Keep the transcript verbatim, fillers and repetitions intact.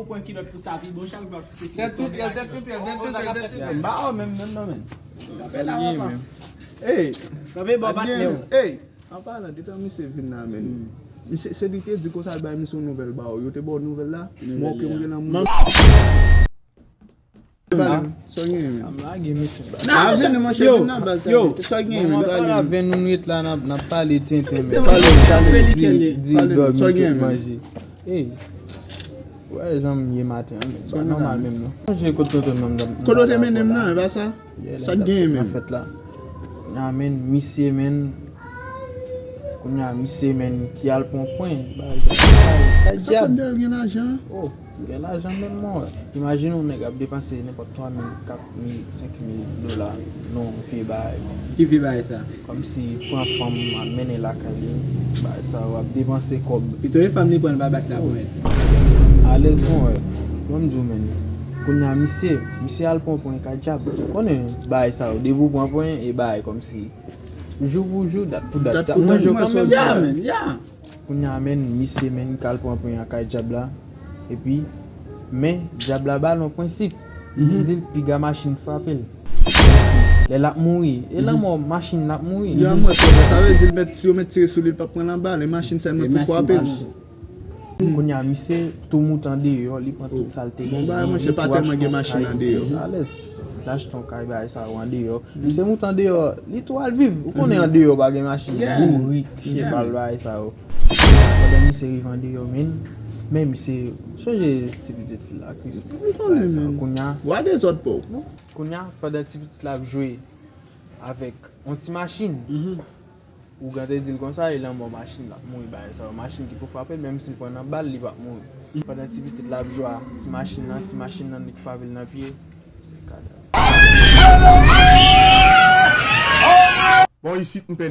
Pran kilòt pou sa pi bon, chak jou ap kite kilòt. Tèt tout rèl, tèt tout rèl, tèt tout rèl, tèt tout rèl. M ba w menm, menm non, menn. Kanpe bò patnè w. Ey, an palan, detan misye vin la, menn. Misye, se li te di konsa, l bay misye yon nouvèl ba w. Yo te ba w nouvèl la? Mò ke w gen nan moun. Pale m, sa w genyen, menn? M lage misye. Nan, vini, monchè, vin nan baz la. Sa w genyen, menn? Pale m. Avè nou, nou ret la, n ap, n ap pale tenten, menn. Pale m, pale m. Di, di, dòmi, sot manje. Ey, w wè jan m ye maten an, menn. Pa nòmal menm, non. Sonje kote w te mennen m nan, nan, kote w te mennen m nan, e pa sa? Sa k genyen menm? Nan fèt la. Nan, menn, misye, menn. Kounye a, misye, menn, ki al pran pwen. Bagay, bagay, bagay, sa dyab. Fondèl gen lajan. Oh, gen lajan menm, mwen. Imajine yon nèg ap depanse nenpòt twa mil, kat mil, senk mil dola nan yon vye bagay. Ki vye bagay sa? Kòmsi pran fanm, al mennen lakay li, bagay sa yo ap depanse kòb. Pito e fanm li pran, l pa bat la ponyèt. Alèz, bon, wè. Ban m di w, menn. Kounye a, misye, misye al pran pwen kay dyab. Ou konnen bagay sa yo, depi w pran pwen, e bagay kòmsi jou pou jou, dat pou dat, dat pou dat, manje w kanmenm. Ya, menn, ya. Kounye a, menn, misye, menn, k al pran pwen an kay dyab la. Epi, men, dyab la ba l yon prensip. Li di l piga machin frape l. Lè l ap mouri, e lanmò machin l ap mouri. Ya, mwen, sa vle di l mèt, si yo mèt tire sou li, l p ap pran nan bal, e machin sèlman pou frape l. Kounye a, misye tou moute andeyò, li pran tout sa l te gen. Bon, bagay, monchè, pa tèlman gen machin andeyò. Alèz. L achte yon kay, bagay sa yo andeyò. Misye moute andeyò, li tou al viv. Ou konnen andeyò pa gen machin, bourik, cheval, bagay sa yo. Pandan misye rive andeyò, menn, men misye, sonje ti pitit la, Chris. M konnen, menn. Kounye a, wa dezòd pa w. Kounye a, pandan ti pitit la ap jwe avèk yon ti machin. Ougan te di l konsa, e lanmò machin l ap mouri, bagay sa yo. Machin ki pou frape l, menm si l pran nan bal, li p ap mouri. Pandan ti pitit la ap jwe a ti machin nan, ti machin nan, li frape l nan pye. Se kadav. Bon, isit, m pènè.